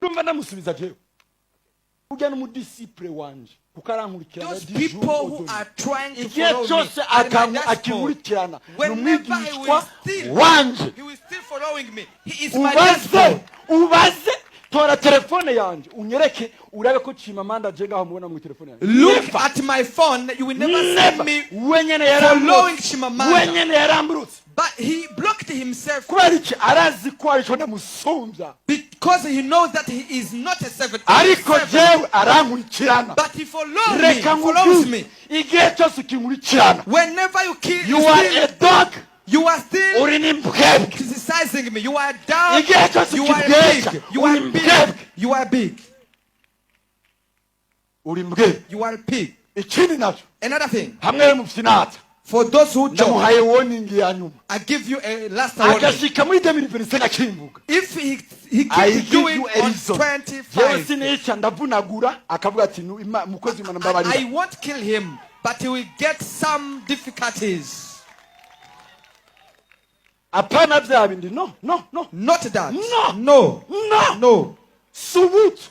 Urumva ndamusubiza jewe? Ujya n'umudisciple wanje kuko arankurikirana. Those people who are trying to Igihe follow me cyose are my dashboard. akinkurikirana ni Whenever he umwigishwa will steal, wanje. he will still following me. He is my Ubaze, dashboard. ubaze, tora telefone yanje unyereke urabe ko Chimamanda je ngaho mubona mu telefone yanjye. Look at my phone. You will never see Never. me Wenyene following yaramburutse. Chimamanda. Wenyene yaramburutse. But he blocked himself Kubera iki? Arazi ko arico ndamusumbya. Because he knows that he is not a servant. Ariko Servant. jewe arankurikirana. But he follows me. Reka He follows me. nkubwire, igihe cyose ukinkurikirana, Whenever you kill, you you, are still, a dog. You are still Uri n'imbwebwe. Criticizing me. You are down. Igihe cyose You are ukibwesha, big. You are uri big. mbwebwe. You are big. Uri mbwebwe. You are pig. Ikindi nacyo, Another thing, hamwe mu byinata, for those who joke, ndamuhaye warning ya nyuma. I give you a last warning. Agashika muri 2025 akimvuga, If he I keeps give doing you a on reason. Jewe 25, sinica, ndavunagura akavuga ati: "Mukozi w'Imana, mbabarira." I won't kill him, but he will get some difficulties. Apana bya bindi, no, no, no. Not that. No. No. No. No. Subutu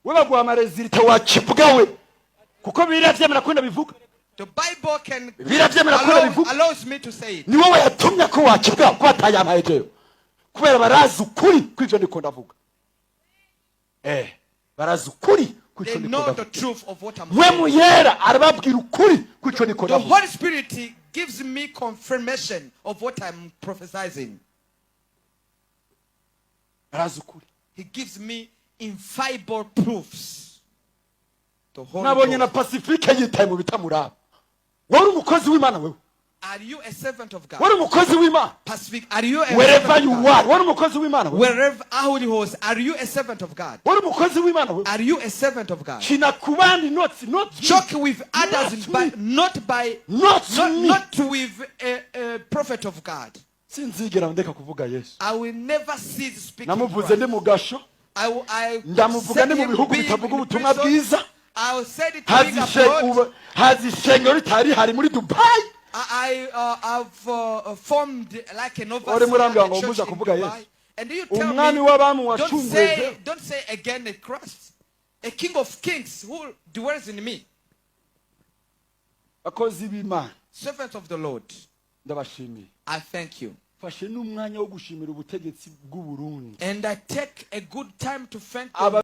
we baguha amarésultats wakibwa we, kuko biravyemera ko ndabivuga. The Bible can Biravyemera ko ndabivuga. allows me to say it. Ni wowe yatumye ko wakibwa ko batayampaye jewe, kubera barazi ukuri kw'ivyo ndiko ndavuga. Barazi ukuri kw'ivyo They ndiko know the ndavuga. Truth of what I'm We saying. muyera arababwira ukuri kw'icyo ndiko The ndavuga. Holy Spirit gives me confirmation of what I'm prophesying. Barazi ukuri. He gives me infallible proofs. The Holy Nabonye na Ghost. Pacifique yitaye mu bitamuraba. Wari umukozi w'Imana wewe? Are you a servant of God? Wari umukozi w'Imana? Pacific, are you a Wherever servant you of God? are, wari umukozi w'Imana wewe? Wherever aho uri hose, are you a servant of God? Wari umukozi w'Imana wewe? Are you a servant of God? Kina ku bandi, not me. Joke with others, Not but me. Not by Not not, me. Not with a prophet of God. Sinzigera ndeka kuvuga Yesu. I will never cease speaking Namuvuze Christ. ndi mu gasho, I ndamuvuga said ndi mu him bihugu being bitavuga in ubutumwa prison. bwiza. I said it being abroad. Haza ishengero ritari rihari muri Dubai. I have formed like an Uri overseer murambwira ngo church mbuza in kuvuga Dubai. Yesu. And you tell Umwami me, w'abami don't wacunguye. say, don't say again a Christ, a King of Kings who dwells in me. Bakozi b'Imana, Servants of the Lord, ndabashimiye. I thank you. Mfashe n'umwanya wo gushimira ubutegetsi bw'u Burundi. And I take a good time to thank the Aba